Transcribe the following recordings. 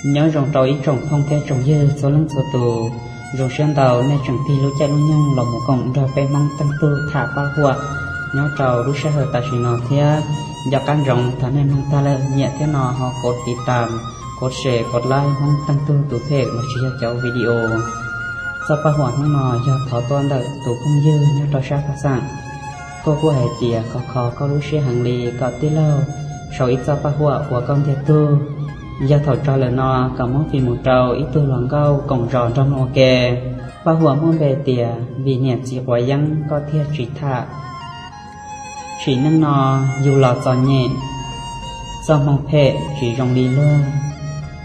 Nyob zoo rau ib tsoom phooj thiab tsoom ywg txhua leej txhua tus, zoo siab ntau nej tseem tig lub caij lub nyoog los mus koom nrog peb Hmoob Teej Tug tham paj huam nyob rau lub sij hawm tam sim no thiab. Nco qab ntsoov thov nej mloog tag lawm nyiam thiab no ho kov tiv tam, kov share, kov like Hmoob Teej Tug tus phem los tsis yog cov video. Txoj paj huam hnub no yog thov tuaj ntawm tus phooj ywg nyob rau sab Paj Xeem. Koj kuj hais tias koj kho koj lub siab heev li kom tij laug sau ib txoj paj huam ua koj ntiag tug. Yog thaum tso lawm no kom muab fij mus rau ib tug hluas nkauj koom zos nrog mloog ua ke. Paj huam muaj npe tias vim niam txiv quav yeeb koj thiaj tsis tham. Sim neej no yug los txom nyem, txoj hmoo phem tsis zoo li luag,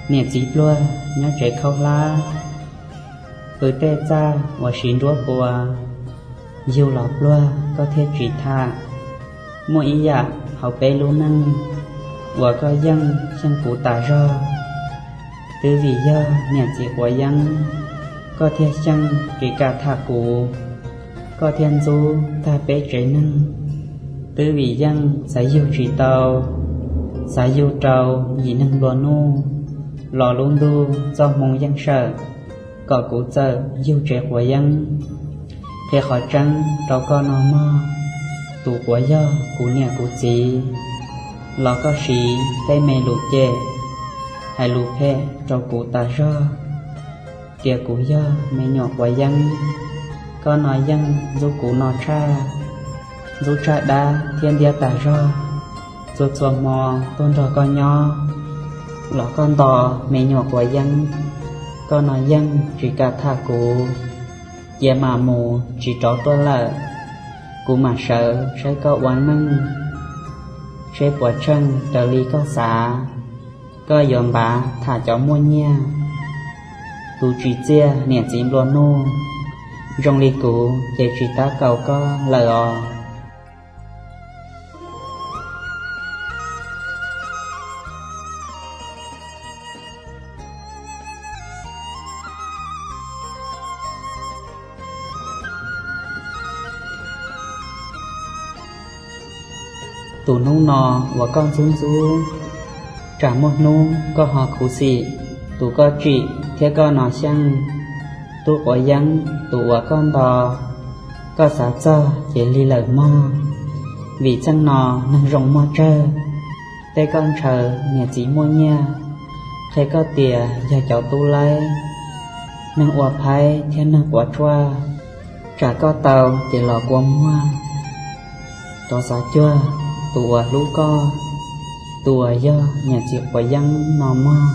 niam txiv pluag nyob tsev khaub hlab, pw tej txaj uas siv nruab pua, yug los pluag koj thiaj tsis tham. Muaj ib yam hauv peb lub neej uas koj yeej xyeej kuv tas zog, twb vim yog niam txiv quav yeeb koj thiaj xyeej tsis kam tham kuv, koj thiaj ntxub tag peb tsev neeg. Twb vim yeej xav yug tsis tau, xav yug rau yim neeg nplua nuj, los lub ntuj txoj hmoo yeej sawm kom kuv txawm yug tsev quav yeeb. Qhia qhov tseeb rau koj no mog, tus quav yog kuv niam kuv txiv, los koj siv tej me lus cem, hais lus phem rau kuv tas zog, tias kuv yog me nyuam quav yeeb. Koj no yeej ntxub kuv no tshaj, ntxub tshaj dab thiab ntiab tas zog. Txhua txhua hmo tuaj nrog koj nyob, los koj nto me nyuam quav yeeb, koj no yeej tsis kam tham kuv. Cia mam mus tsis rov tuaj lawm, kuv mam sawv saib koj ua neej, seb puas tsheej raws li koj xav. Koj yuav npav tham cov muaj nyiaj, tus tsis txiaj niam txiv nplua nuj, zoo li kuv ces tsis tab kaum koj lawm os. Tus hnub no uas koj ntxub ntxub, tsam muaj hnub koj ho khuv xim, tus koj tsim thiab koj no xyeej. Tub quav yeeb tus uas koj nto, koj xav txog ces lig lawm mog. Vim txheej no neeg zoo muaj tsawg, tej koj ntshaw niam txiv muaj nyiaj, qhia koj tias yog cov tub laib, neeg ua phaib thiab neeg quav tshuaj. Tsam koj tau ces los kua muag, rov xav cuag tus uas hlub koj, tus uas yog niam txiv quav yeeb no mog.